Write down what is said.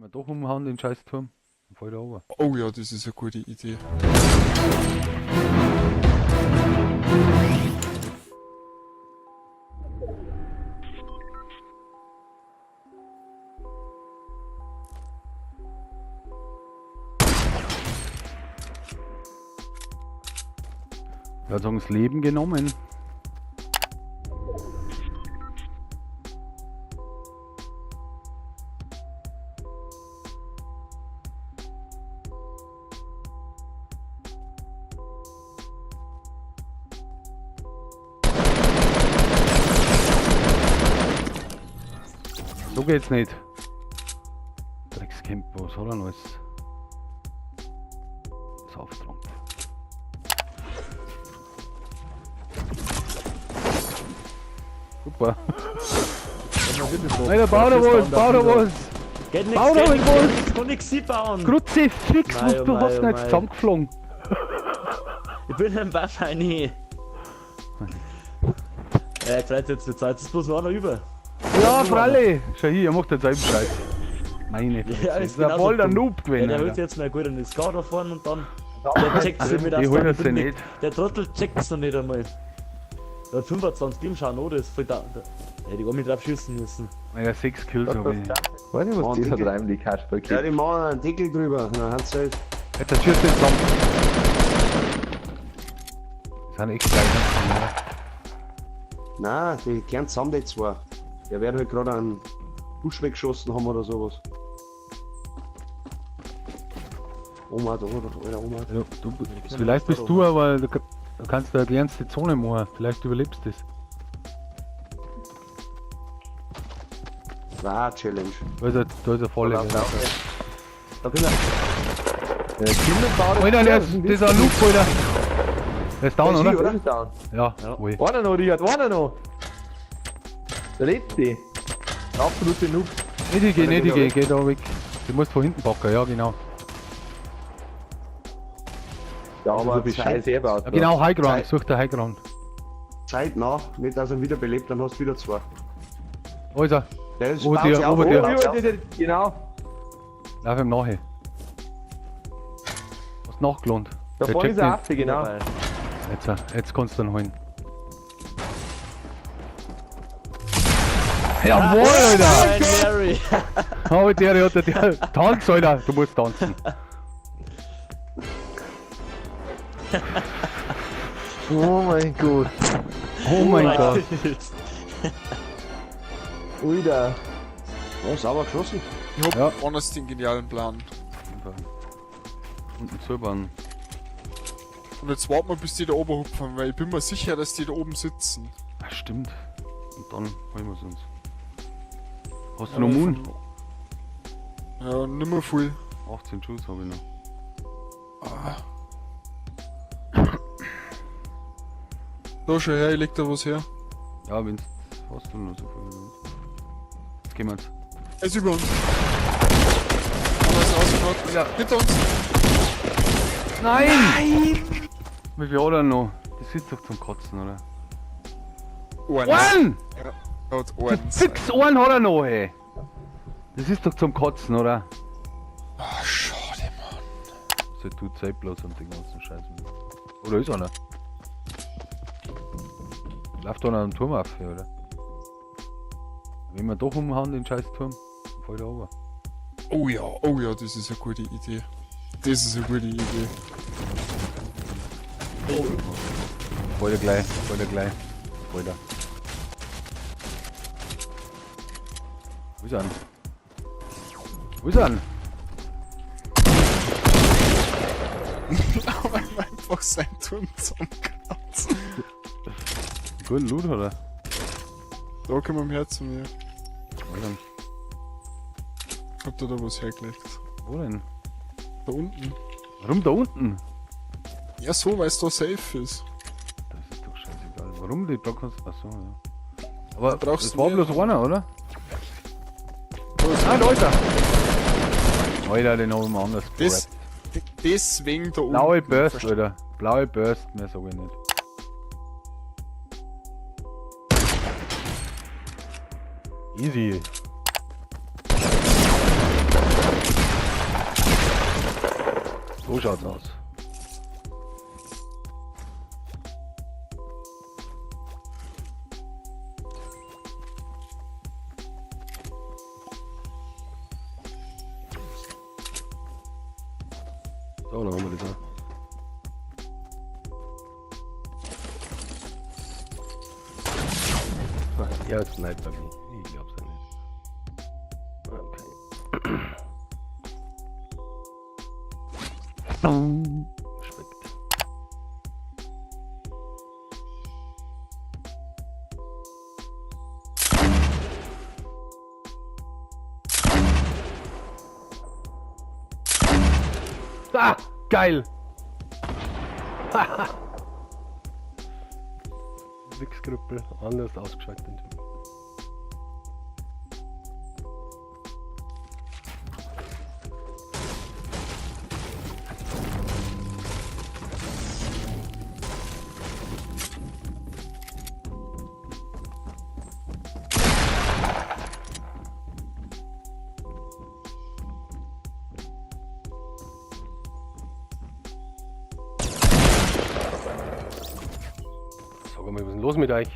wir doch umhauen, den Scheißturm, dann fällt er runter. Oh ja, das ist eine gute Idee. Er hat das Leben genommen. So geht's nicht. Dreckscamp, was hat er noch alles? Sauftrunk. Super. Alter, bau da was, bau da was! Geht nix, Bau da geht nix, was! geht nix, kann nix bauen. Kruzifix, Mei, was oh du mei, hast oh denn jetzt mei. zusammengeflogen? Ich bin ein Buff, Heini. Ja, jetzt seid jetzt, jetzt seid jetzt bloß noch einer über. Ja, Fralle! Schau hier, er macht jetzt selben Scheiß. Meine Fresse, Ja, das ist ist ja genauso voll der dumm. Noob Ja, gewesen. der holt Alter. jetzt mal gut einen Scar da vorne und dann. Der checkt sich mit Die holen das ja nicht. Der Trottel checkt's noch nicht einmal. Der hat 25 Leben schauen, oder? Das ist voll da. Hätte ich auch mit drauf schießen müssen. Ja, 6 Kills habe ich. Weiß nicht, was Oh, die da Dicke. treiben, die Kasperl. Ja, die machen einen Deckel drüber. Dann haben sie halt. Jetzt schießt den zusammen. Die sind echt geil. Ne? Nein, die kehren zusammen, die zwei. Der wird halt gerade einen Busch weggeschossen haben oder sowas. Oma, da, da, Alter, Oma. Ja, du, vielleicht bist du aber, du kannst da die ernste Zone machen. Vielleicht überlebst du das. War Challenge. Da ist er voll. Da Alter, bin ich. Kinder bauen der ist, das ist ein Noob, Alter. Der ist down, Der ist oder? hier, oder? Ist down. Ja, Ja. wohl. Einer noch, Richard, einer noch. Der letzte. Der absolute Noob. Nicht ich geh, nicht ich geh, geh da weg. Du musst von hinten packen, ja genau. Ja, aber aber so viel Zeit- Scheiße herbaut. Ja, genau, High Ground, Zeit. such der High Ground. Zeit nach, nicht dass er wiederbelebt, dann hast du wieder zwei. Wo ist er? Der ist Ober baut dir, sich auf, ober dir. baut Oh, sich auf. ja, genau. Lauf ihm nachher. Hast nachgelohnt. Da Der vorne checkt ist ein nicht. Affe, genau. Dabei. Jetzt kannst du ihn holen. Jawohl, Alter! Nein, Mary! Oh, der hat der Tanz, Alter! Du musst tanzen. Oh mein Gott. Oh mein Gott. Alter. Ja, sauber geschossen. Ich hab Ja. anders den genialen Plan. Und ein Zöbern. Und jetzt warten wir, bis die da oben hupfen, weil ich bin mir sicher, dass die da oben sitzen. Ah, stimmt. Und dann holen wir es uns. Hast du noch Moon? Ja, nimmer viel. 18 Schuss habe ich noch. Ah. Da schau her, ich leg da was her. Ja, wenn's. Hast du noch so viel? Jetzt gehen wir jetzt. Er ist über uns. Einer ist rausgeschaut. Ja. Hinter uns. Nein! Nein! Wie viel hat er noch? Das ist doch zum Kotzen, oder? Eins. One! Er hat eins. Fix einen hat er noch, ey! Das ist doch zum Kotzen, oder? Ah, schade, Mann. So tut zeitlos und den ganzen Scheiß. Oder ist einer? Läuft einer am Turm auf, oder? Wenn wir doch umhauen, den scheiß Turm, dann fällt er runter. Oh ja, das ist eine gute Idee. Das ist eine gute Idee. Fällt er gleich, fällt er gleich. Fällt er. Wo ist er? denn? Wo ist er? denn? Aber einfach sein Turm zusammenkratzt. Guten Loot hat er. Da komm wir her zu mir. Wo ist er denn? Hab dir da was hergelegt. Wo denn? Da unten. Warum da unten? Ja, so, weil es da safe ist. Das ist doch scheißegal. Warum die da kannst. Achso, ja. Aber brauchst es du war mehr. bloß einer, oder? Da ist Ah, da ist er! Alter, den haben wir anders Das, gerappt. deswegen da unten. Blaue Burst, Verste- Alter. Blaue Burst, mehr sag ich nicht. Easy. So schaut's aus. So, dann haben wir das auch. Ja, Sniper mich. Ich glaub's ja nicht. Okay. Schmeckt. Ah, geil! Wichskrüppel, anders ausgeschaltet. den Typ. Sag mal, was ist denn los mit euch?